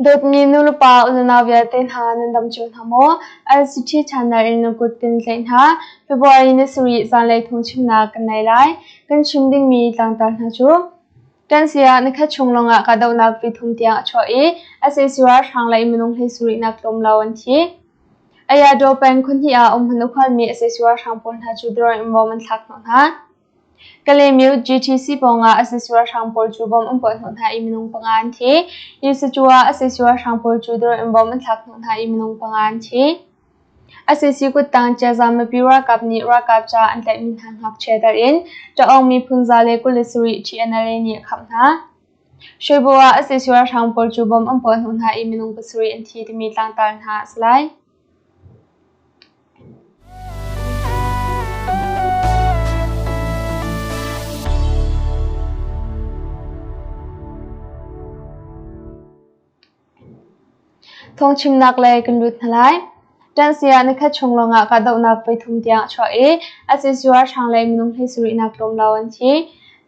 Dawtmi nulepa unau vialte hna nan dam cio hna maw? LCT channel in na kut kan tlaih hna. February ni sarih zanlei phungchimnak kan nei lai. Kan chim dingmi tlangtar hna cu Ṭansi ah nikhat chung lawngah kahdohnak voi tiang a chuah i sac ralhrang lei minung hlei sarihnak tlawm lo an thi. Ayadaw peng khuahnih ah um hmun a khualmi sac ralhrang pawl hna cu drone in bom an thlak hnawh hna. Kalaymyo GTC pawngah sac ralhrang pawl cu bom an puah hnawh hna i minung panga an thi. Yisucu ah sac ralhrang pawl cu drone in bom an thlak hnawh hna i minung panga an thi. Sac kuttang Ciazam mipi ralkap nih ralkap ca an tlaihmi hna ngakchia telh in Ṭaung miphun 127 TNLA nih a khamh hna. Shwebo ah sac ralhrang pawl cu bom an puah hnawh hna i minung pasarih an thi timi tlangtar hna a si lai. Phungchimnak lei kan lut hna lai. Ṭansi ah nikhat chung lawngah kahdohnak voithum tiang a chuah i sac ralhrang lei minung hlei sarihnak tlawm lo an thi.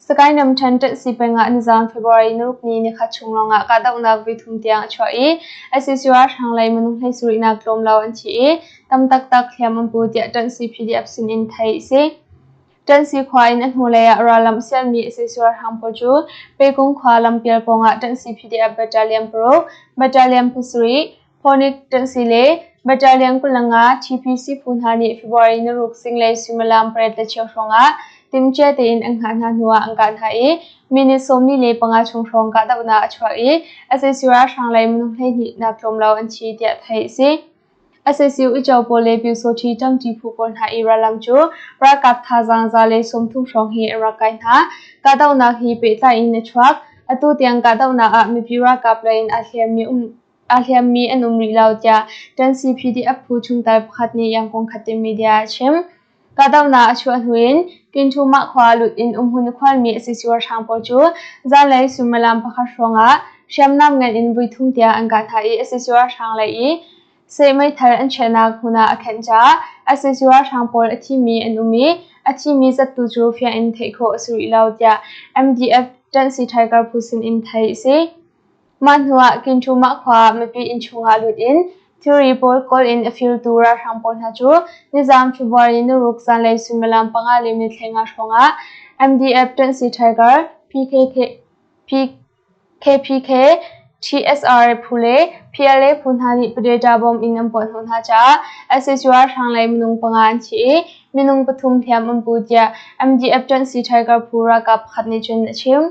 Sagaing ramṭhen Ṭansi peng ah nizaan February naruk ni nikhat chung lawngah kahdohnak voithum tiang a chuah i sac ralhrang lei minung hlei sarihnak tlawm lo an thi i tam taktak hliam an pu tiah Ṭansi PDF sinin theih a si. Ṭansi khua in a hnulei ah rallam sialmi sac ralhrang pawl cu Pekung khua lampial pawngah Ṭansi PDF Battalion paruk, Battalion pasarih, Phonik Ṭansi le Battalion 25 TPC phu hna nih February naruk zinglei suimilam pariat le cheu hrawngah timhcia tein an hngah hna hnuah an kah hna i minute 45 chung hrawng kahdohnak a chuak i sac ralhrang lei minung 12 nak tlawm lo an thi tiah theih a si. Sac uico pawl le Pyusawṭhi ṭangṭi phu pawl hna i rallam cu ralkap thazaang 130 hrawng hi an rak kai hna. Kahdohnak hi pehtlai in a chuak. Atu tiang kahdohnak ah mipi ralkap lei in aa hliammi an um rih lo tiah Ṭansi PDF phu chungtel pakhat nih Yangon Khatte Media ah a chim. Kahdohnak a chuah hnu in Kinṭhumah khua lut in umhmun a khualmi sac ralhrang pawl cu zanlei suimilam pakhat hrawngah hriamnam ngan in voithum tiang an kah hna i sac ralhrang lei i seh meithal an chiahnak hmun ah a khenh caah sac ralhrang pawl a thimi an um i a thimi zattu cu fiang in theih khawh a si rih lo tiah MDF Ṭanhsi Tiger phu sin in theih a si. Mah hnuah Kinṭhumah khua mipi innchung ah lut in thilri pawl kawl in a firtu ralhrang pawl hna cu nizaan February naruk zanlei suimilam panga le minute 15 hrawngah MDF Ṭanhsi Tiger, PKK, KPK, TSR phu le PLA phu hna nih Predator bomb in an puah hnawh hna caah sac ralhrang lei minung panga an thi i minung pathum hliam an pu tiah MDF Ṭanhsi Tiger phu ralkap pakhat nih cun a chim.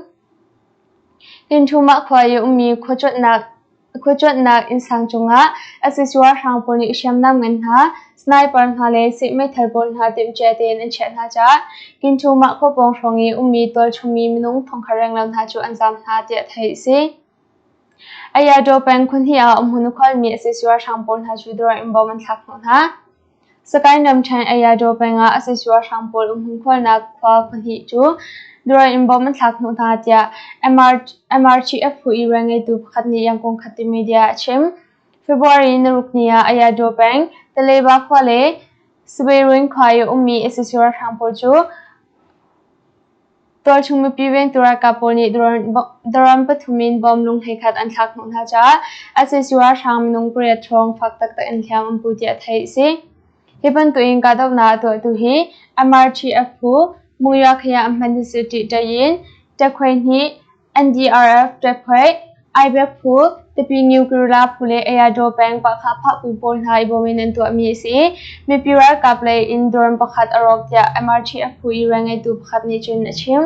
Kinṭhumah khua i ummi khuacuanhnak innsang cungah sac ralhrang pawl nih hriamnam ngan hna, sniper hna le seh meithal pawl hna timhcia tein an chiah hna caah Kinṭhumah khua pawng hrawng i ummi tualchungmi minung thongkhat renglo hna cu an zaam hna tiah theih a si. Ayadaw peng khuahnih ah umhmun a khualmi sac ralhrang pawl hna cu drone in bom an thlak hnawh hna. Sagaing ramṭhen Ayadaw peng ah sac ralhrang pawl umhmun khualnak khua pahnih cu drone in bom an thlak hnawh hna tiah MRTF phu i rianngeitu pakhat nih Yangon Khatte Media a chim. February naruk ni ah Ayadaw peng Taleba khua le Sweruin khua i a ummi sac ralhrang pawl cu Tualchung mipi vengtu ralkap pawl nih drone pathum in bom lung hleikhat an thlak hnawh hna caah sac ralhrang minung pariat hrawng fak taktak in hliam an pu tiah theih a si. Hi bantukin kahdohnak a tuahtu hi MRTF phu Mungya Khaya Hman City Tayin, Takhwei Hnih, NDRF Ṭekhuai, Aibek phu, Tipi New Guerrilla phu le Ayadaw peng Pahkhah phu pawl hna i bawm in an tuahmi a si i mipi ralkap lei in drone pakhat a rawk tiah MRTF phu i rianngeitu pakhat nih cun a chim.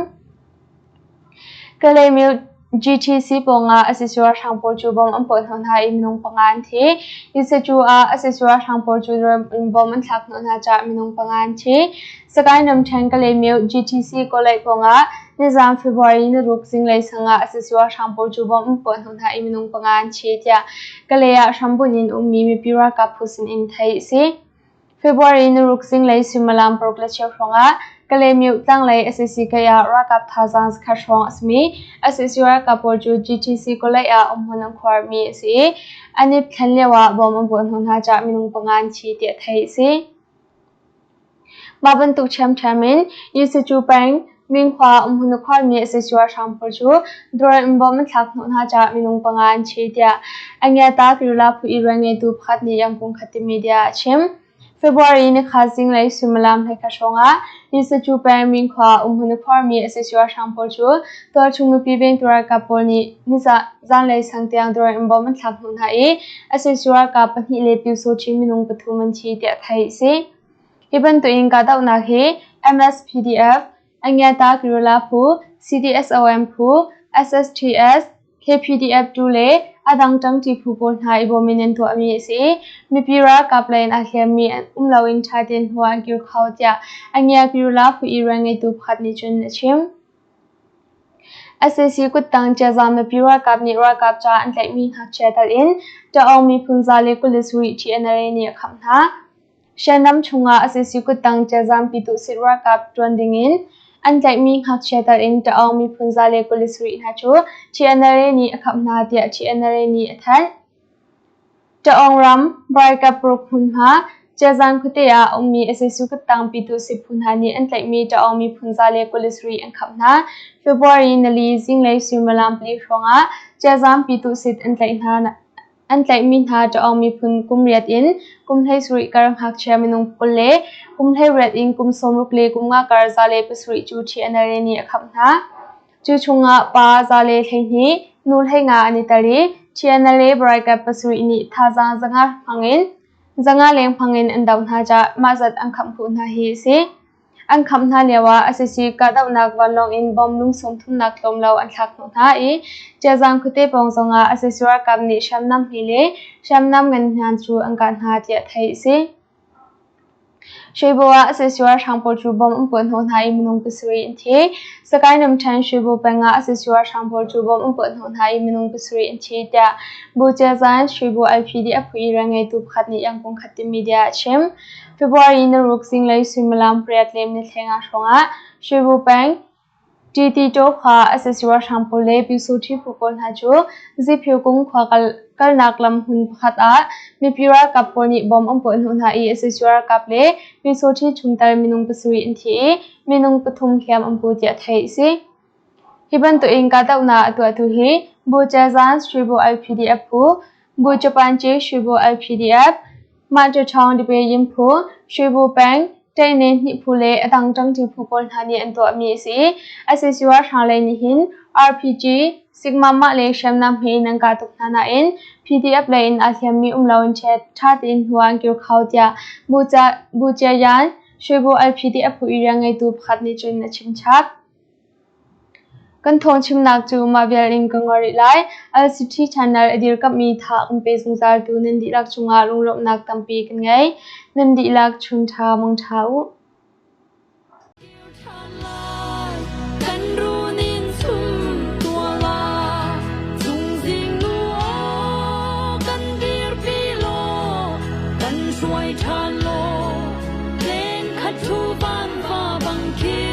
Kalaymyo GTC pawngah sac ralhrang pawl cu bom an puah hnawh hna i minung panga an thi. Yisacu ah sac ralhrang pawl cu drone in bom an thlak hnawh hna caah minung panga an thi. Sagaing ramṭhen Kalaymyo GTC kawlei pawngah nizaan February naruk zinglei sang ah sac ralhrang pawl cu bomb an puah hnawh hna i minung panga an thi tiah Kalay ah hrambunh in ummi mipi ralkap phu sin in theih a si. February naruk zinglei suimilam paruk le cheu hrawngah Kalaymyo tlanglei sac kei ah ralkap thazaang zakhat hrawng a simi sac ralkap pawl cu GTC kawlei ah umhmun an khuarmi a si i an i thlen lio ah bomb an puah hnawh hna caah minung panga an thi tiah theih a si. Mah bantuk ṭhiamṭhiam in Yisucu peng Minkhua umhmun a khuarmi sac ralhrang pawl cu drone in bomb an thlak hnawh hna caah minung panga an thi tiah Angyata Kirula phu i rianngeitu pakhat nih Yangon Khatte media ah a chim. February nikhat zinglei suimilam 11 hrawngah Nisacu peng Minkhua umhmun a khuarmi sac ralhrang pawl cu tualchung mipi vengtu ralkap pawl nih zanlei sang tiang drone in bomb an thlak hnawh hna i sac ralkap pahnih le Pyusawhti minung pathum an thi tiah theih a si. Hi bantukin kahdohnak hi MSPDF, Angyata Guerrilla phu, CDSOM phu, SSTS, KPDF-2 le a dang ṭangṭi phu pawl hna i bawm in an tuahmi a si i mipi ralkap lei in aa hliammi um loin ṭha tein hnu ah an kir kho tiah Angia Guerrilla phu i rianngeitu pakhat nih cun a chim. Sac kuttang Ciazam mipi ralkap nih ralkap ca an tlaihmi ngakchia tal in Taung miphun 127 TNLA nih a khamh hna. Hriamnam chungah sac kuttang Ciazam Pyituhsit ralkap ṭuan dingin an tlaihmi ngakchia tal in Taung miphun 127 hna cu TNLA nih a khamh hna tiah TNLA nih a thanh. Taung ram Baikap paruk hmunhma Ciazan khuate ah a ummi sac kuttang Pyituhsit phu hna nih an tlaihmi Taung miphun 127 an khamh hna. February nali zinglei suimilam 4 hrawngah Ciazam Pyituhsit an tlaih hna. An tlaihmi hna Taung miphun kum riat in kum 17 kar ngakchia minung 20 le kum 18 in kum 60 le kum nga kar 107 cu TNLA nih a khamh hna. Cu chungah pa 112, nu 15 an i tel i TNLA Braikap pasarih nih thazaang zanga leng hmangin an doh hna caah mah zat an khamh khawh hna hi a si. An khamh hna lioah sac kahdohnak vanlawng in bomb lung sawmthumnak tlawm lo an thlak hnawh hna i Ciazang khuate pawng zongah sac ralkap nih hriamnam hme le hriamnam ngan hna cu an kah hna tiah theih a si. Shwebo ah sac ralhrang pawl cu bomb an puah hnawh hna i minung pasarih an thi. Sakae namṭhen Shwebo peng ah sac ralhrang pawl cu bomb an puah hnawh hna i minung pasarih an thi tiah Bu Ciazan Shwebo LPDF phu i rianngeitu pakhat nih Yangon Khatte media ah a chim. February naruk zinglei suimilam pariat le minute 15 hrawngah Shwebo peng Ṭititaw khua sac ralhrang pawl le Pyusawṭhi phu pawl hna cu Ziphiu kung khua kalnak lam hmun pakhat ah mipi ralkap pawl nih bomb an puah hnawh hna i sac ralkap le Pyusawṭhi chungtel minung pasarih an thi i minung pathum hliam an pu tiah theih a si. Hi bantukin kahdohnak a tuahtu hi Bu Cezan Shwebo LPDF phu, Bu Japanci Shwebo LPDF, Mah Ṭaṭhawng Debye phu, Shwebo peng, Ṭaihne hnih phu le a dang ṭangṭi phu pawl hna nih an tuahmi a si i sac ralhrang lei nih hin RPG, Sigma mah le hriamnam he in an kah tuk hna nain PDF lei in aa hliammi um loin ṭha tein hnu ah an kir kho tiah Bu Ciayan, Shwebo LPDF phu i rianngeitu pakhat nih cun a chim chap. Kan thawngchimnak cu mah vial in ka ngol rih lai. LCT channel a dirkamhmi tha kan pe zungzaltu nan dihlak cungah lunglawmhnak tampi kan ngei. Nan dihlak chun ṭha mang ṭha u. Kan runin sum tuala cungzing nu aw kan dirpi law kan hruai ṭhan law len khat thu van va bang khi.